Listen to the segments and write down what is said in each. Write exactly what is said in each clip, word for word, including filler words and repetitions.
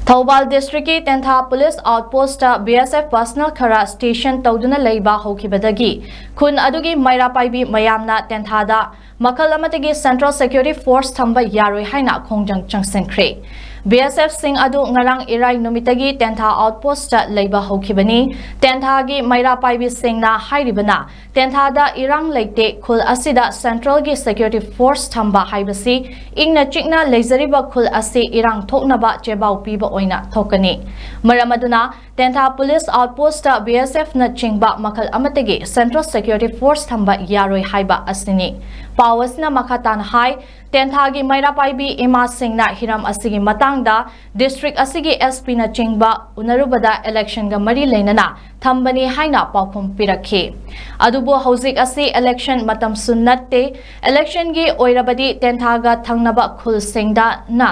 ꯊꯧꯕꯥꯜ ꯗꯤꯁꯇ꯭ꯔꯤꯛꯀꯤ ꯇꯦꯟꯊꯥ police ꯑꯥꯎꯠꯄꯣꯁꯇ B ꯑꯦꯁ F personal ꯈꯔ station ꯇꯧꯗꯨꯅ ꯂꯩꯕ ꯍꯧꯈꯤꯕꯗꯒꯤ ꯈꯨꯟ ꯑꯗꯨꯒꯤ ꯃꯩꯔꯥ ꯄꯥꯏꯕꯤ ꯃꯌꯥꯝꯅ ꯇꯦꯟꯊꯥꯗ ꯃꯈꯜ ꯑꯃꯠꯇꯒꯤ ꯁꯦꯟꯇ꯭ꯔꯦꯜ ꯁꯦꯀ꯭ꯌꯨꯔꯤꯇꯤ ꯐꯣꯔꯁ ꯊꯝꯕ ꯌꯥꯔꯣꯏ ꯍꯥꯏꯅ ꯈꯣꯡꯖꯪ ꯆꯪꯁꯤꯟꯈ꯭ꯔꯦ꯫ ꯕꯤ ꯑꯦꯁ ꯑꯦꯐꯁꯤꯡ ꯑꯗꯨ ꯉꯔꯥꯡ ꯏꯔꯥꯏ ꯅꯨꯃꯤꯠꯇꯒꯤ ꯇꯦꯟꯊꯥ ꯑꯥꯎꯠꯄꯣꯁꯇ ꯂꯩꯕ ꯍꯧꯈꯤꯕꯅꯤ꯫ ꯇꯦꯟꯊꯥꯒꯤ ꯃꯩꯔꯥ ꯄꯥꯏꯕꯤꯁꯤꯡꯅ ꯍꯥꯏꯔꯤꯕꯅ, ꯇꯦꯟꯊꯥꯗ ꯏꯔꯥꯡ ꯂꯩꯇꯦ, ꯈꯨꯜ ꯑꯁꯤꯗ ꯁꯦꯟꯇ꯭ꯔꯦꯜꯒꯤ ꯁꯦꯀ꯭ꯌꯨꯔꯤꯇꯤ ꯐꯣꯔꯁ ꯊꯝꯕ ꯍꯥꯏꯕꯁꯤ ꯏꯪꯅ ꯆꯤꯛꯅ ꯂꯩꯖꯔꯤꯕ ꯈꯨꯜ ꯑꯁꯤ ꯏꯔꯥꯡ ꯊꯣꯛꯅꯕ ꯆꯦꯕꯥꯎ ꯄꯤꯕ ꯑꯣꯏꯅ ꯊꯣꯛꯀꯅꯤ꯫ ꯃꯔꯝ ꯑꯗꯨꯅ ꯇꯦꯟꯊꯥ ꯄꯨꯂꯤꯁ ꯑꯥꯎꯠꯄꯣꯁꯇ ꯕꯤ ꯑꯦꯁ ꯑꯦꯐꯅꯆꯤꯡꯕ ꯃꯈꯜ ꯑꯃꯠꯇꯒꯤ ꯁꯦꯟꯇ꯭ꯔꯦꯜ ꯁꯦꯀ꯭ꯌꯨꯔꯤꯇꯤ ꯐꯣꯔꯁ ꯊꯝꯕ ꯌꯥꯔꯣꯏ ꯍꯥꯏꯕ ꯑꯁꯤꯅꯤ꯫ ꯄꯥꯎ ꯑꯁꯤꯅ ꯃꯈꯥ ꯇꯥꯅ ꯍꯥꯏ, ꯇꯦꯟꯊꯥꯒꯤ ꯃꯩꯔꯥ ꯄꯥꯏꯕꯤ ꯏꯃꯥꯁꯤꯡꯅ ꯍꯤꯔꯝ ꯑꯁꯤꯒꯤ ꯃꯇꯥꯡꯗ ꯗꯤꯁꯇ꯭ꯔꯤꯛ ꯑꯁꯤꯒꯤ ꯑꯦꯁ ꯄꯤꯅꯆꯤꯡꯕ ꯎꯅꯔꯨꯕꯗ ꯏꯂꯦꯛꯁꯟꯒ ꯃꯔꯤ ꯂꯩꯅꯅ ꯊꯝꯕꯅꯤ ꯍꯥꯏꯅ ꯄꯥꯎꯈꯨꯝ ꯄꯤꯔꯛꯈꯤ꯫ ꯑꯗꯨꯕꯨ ꯍꯧꯖꯤꯛ ꯑꯁꯤ ꯏꯂꯦꯛꯁꯟ ꯃꯇꯝꯁꯨ ꯅꯠꯇꯦ꯫ ꯏꯂꯦꯛꯁꯟꯒꯤ ꯑꯣꯏꯔꯕꯗꯤ ꯇꯦꯟꯊꯥꯒ ꯊꯪꯅꯕ ꯈꯨꯜꯁꯤꯡꯗꯅ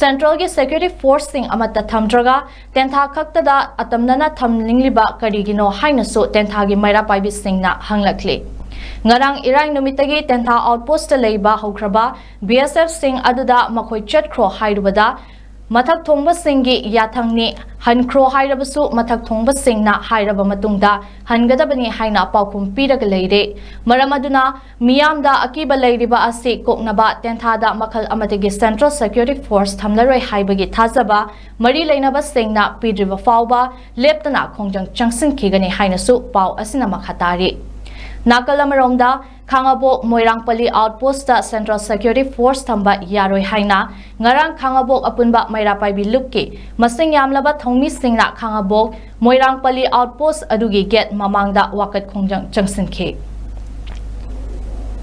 ꯁꯦꯟꯇ꯭ꯔꯦꯜꯒꯤ ꯁꯦꯀ꯭ꯌꯨꯔꯤꯇꯤ ꯐꯣꯔꯁꯁꯤꯡ ꯑꯃꯠꯇ ꯊꯝꯗ꯭ꯔꯒ ꯇꯦꯟꯊꯥ ꯈꯛꯇꯗ ꯑꯇꯝꯅꯅ ꯊꯝꯅꯤꯡꯂꯤꯕ ꯀꯔꯤꯒꯤꯅꯣ ꯍꯥꯏꯅꯁꯨ ꯇꯦꯟꯊꯥꯒꯤ ꯃꯩꯔꯥ ꯄꯥꯏꯕꯤꯁꯤꯡꯅ ꯍꯪꯂꯛꯂꯤ꯫ ꯉꯔꯥꯡ ꯏꯔꯥꯏ ꯅꯨꯃꯤꯠꯇꯒꯤ ꯇꯦꯟꯊꯥ ꯑꯥꯎꯠꯄꯣꯁꯇ ꯂꯩꯕ ꯍꯧꯈ꯭ꯔꯕ ꯕꯤ ꯑꯦꯁ ꯑꯦꯐꯁꯤꯡ ꯑꯗꯨꯗ ꯃꯈꯣꯏ ꯆꯠꯈ꯭ꯔꯣ ꯍꯥꯏꯔꯨꯕꯗ, ꯃꯊꯛ ꯊꯣꯡꯕꯁꯤꯡꯒꯤ ꯌꯥꯊꯪꯅꯤ, ꯍꯟꯈ꯭ꯔꯣ ꯍꯥꯏꯔꯕꯁꯨ ꯃꯊꯛ ꯊꯣꯡꯕꯁꯤꯡꯅ ꯍꯥꯏꯔꯕ ꯃꯇꯨꯡꯗ ꯍꯟꯒꯗꯕꯅꯤ ꯍꯥꯏꯅ ꯄꯥꯎꯈꯨꯝ ꯄꯤꯔꯒ ꯂꯩꯔꯦ꯫ ꯃꯔꯝ ꯑꯗꯨꯅ ꯃꯤꯌꯥꯝꯗ ꯑꯀꯤꯕ ꯂꯩꯔꯤꯕ ꯑꯁꯤ ꯀꯣꯛꯅꯕ ꯇꯦꯟꯊꯥꯗ ꯃꯈꯜ ꯑꯃꯠꯇꯒꯤ ꯁꯦꯟꯇ꯭ꯔꯦꯜ ꯁꯦꯀ꯭ꯌꯨꯔꯤꯇꯤ ꯐꯣꯔꯁ ꯊꯝꯂꯔꯣꯏ ꯍꯥꯏꯕꯒꯤ ꯊꯥꯖꯕ ꯃꯔꯤ ꯂꯩꯅꯕꯁꯤꯡꯅ ꯄꯤꯗ꯭ꯔꯤꯕ ꯐꯥꯎꯕ ꯂꯦꯞꯇꯅ ꯈꯣꯡꯖꯪ ꯆꯪꯁꯤꯟꯈꯤꯒꯅꯤ ꯍꯥꯏꯅꯁꯨ ꯄꯥꯎ ꯑꯁꯤꯅ ꯃꯈꯥ ꯇꯥꯔꯤ꯫ ꯅꯥꯀꯜ ꯑꯃꯔꯣꯝꯗ, ꯈꯥꯉꯕꯣꯛ ꯃꯣꯏꯔꯥꯡꯄꯜꯂꯤ ꯑꯥꯎꯠꯄꯣꯁꯇ ꯁꯦꯟꯇ꯭ꯔꯦꯜ ꯁꯦꯀ꯭ꯌꯨꯔꯤꯇꯤ ꯐꯣꯔꯁ ꯊꯝꯕ ꯌꯥꯔꯣꯏ ꯍꯥꯏꯅ ꯉꯔꯥꯡ ꯈꯥꯉꯕꯣꯛ ꯑꯄꯨꯟꯕ ꯃꯩꯔꯥ ꯄꯥꯏꯕꯤ ꯂꯨꯞꯀꯤ ꯃꯁꯤꯡ ꯌꯥꯝꯂꯕ ꯊꯧꯃꯤꯁꯤꯡꯅ ꯈꯥꯉꯕꯣꯛ ꯃꯣꯏꯔꯥꯡꯄꯜꯂꯤ ꯑꯥꯎꯠꯄꯣꯁ ꯑꯗꯨꯒꯤ ꯒꯦꯠ ꯃꯃꯥꯡꯗ ꯋꯥꯀꯠ ꯈꯣꯡꯖꯪ ꯆꯪꯁꯤꯟꯈꯤ꯫